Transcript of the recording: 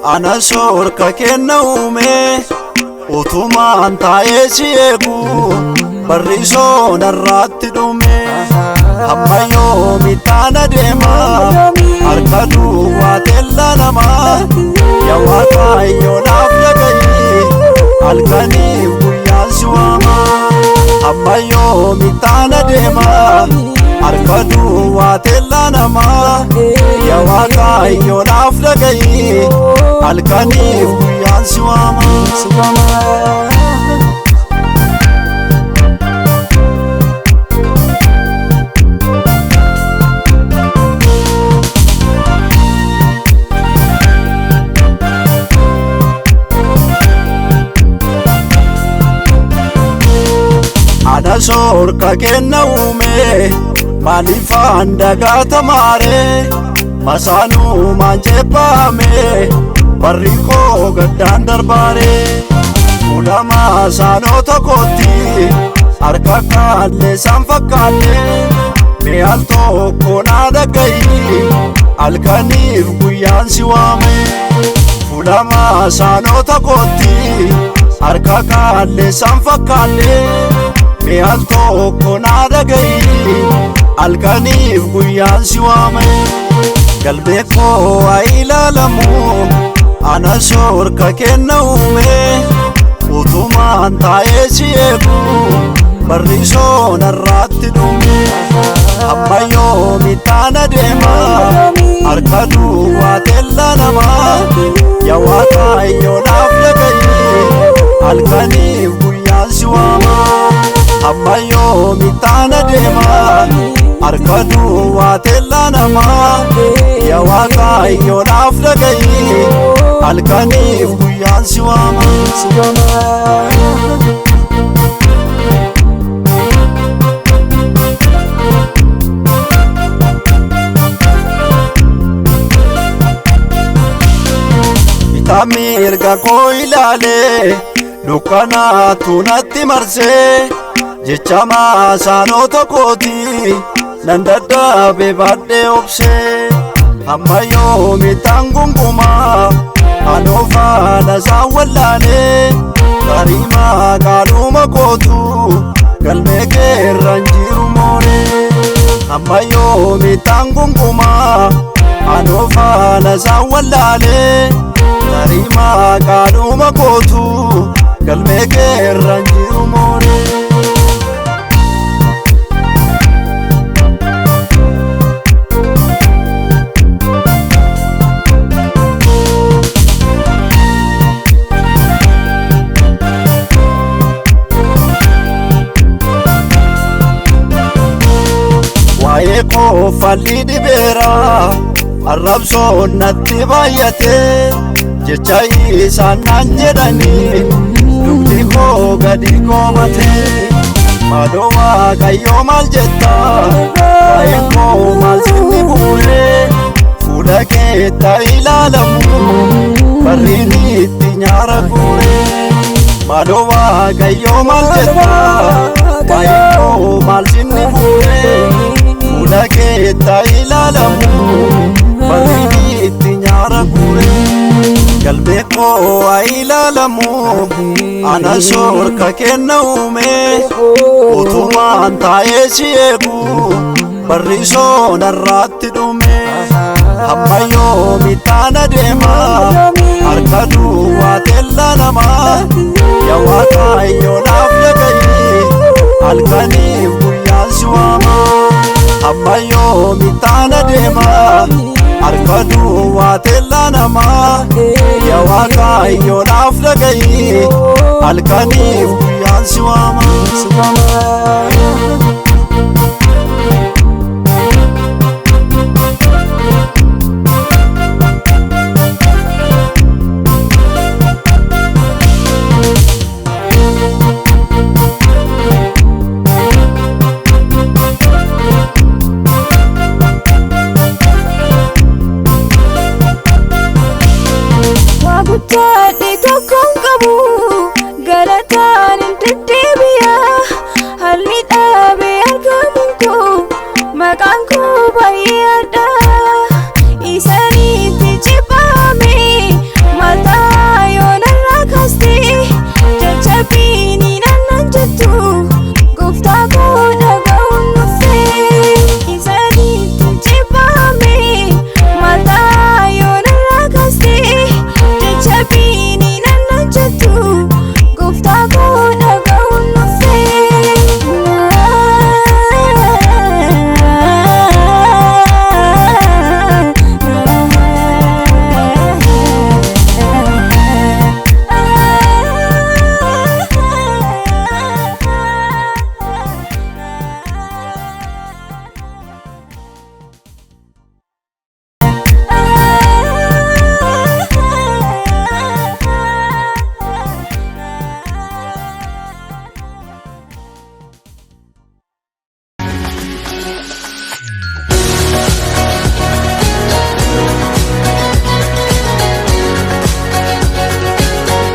Ana soorka kenna uume utumaan taa'ee si eegu barrisoo narraatti dhume. Hamma yoomittaan adeema harka duwwaa teella namaa yaa Waaqayyo naaf dhaga'i halkaniif guyyaan si waama. Hamma yoomittaan adeema harka duwwaa teella namaa yaa Waaqayyo naaf dhaga'i halkaniif guyyaan si waama. Ana soorka kenna uume maaliifaan dagaatamaare masaanumaan ceephaame barri koo gaddaan darbaare. Fuula maasaanota kootti harka kaalleessaan fakkaanne mee al tokko naa dhaga'i halkaniif guyyaan si waame. Fuula maasaanota kootti harka kaalleessaan fakkaanne mee al tokko naa dhaga'i halkaniif guyyaan si waame. Galmee koo haa ilaalamu ana soorka kenna uume utumaan taa'ee si eegu barrisoo narraatti dhume. Hamma yoomittaan adeema harka duwwaa teella namaa yaa Waaqayyo naaf dhaga'i halkaniif guyyaan si waama. Hamma yoomittaan adeema harka duwwaa teella namaa yaa Waaqayyo naaf dhaga'i halkaniif guyyaan si waama. Bitaa mirga koo ilaalee dukkanaatu natti marsee jecha maasaanota kooti nan dadhabe baadhee obsee. Hamma yoomittaan gungumaa anoo faana isaan wallaalee tariimaa qaaluma kootu galmee keerraan jiru mooree. Hamma yoomittaan gungumaa anoo faana isaan wallaalee tariimaa qaaluma kootu galmee keerraan jiru mooree. Waa'ee koo falli dhibeera arrabsoon natti baay'ate jecha isaan naan jedhanii dugdi koo gadi koomate. Maaloo Waaqayyo maal jetta waa'een koo maal sinni bu'ee fuula keetta ilaalamu barriin itti nyaara guure. Maaloo Waaqayyo maal jetta waa'een koo maal sinni bu'ee fuula keetta ilaalamu barriin itti nyaara guure. Galmee koo haa ilaalamu ana soorka kenna uume utumaan taa'ee si eegu barrisoo narraatti dhume. Hamma yoomittaan adeema harka duwwaa teella namaa yaa Waaqayyo naaf dhaga'i halkaniif guyyaan si waama. Hamma yoomittaan adeema harka duwwaa teella namaa yaa Waaqayyo naaf dhaga'i halkaniif guyyaan si waama. Waa guddaadhe tokkoon qabu galataan hin deddeebi'a. Haalli dhaabee argamuun koo maqaan koo baay'ee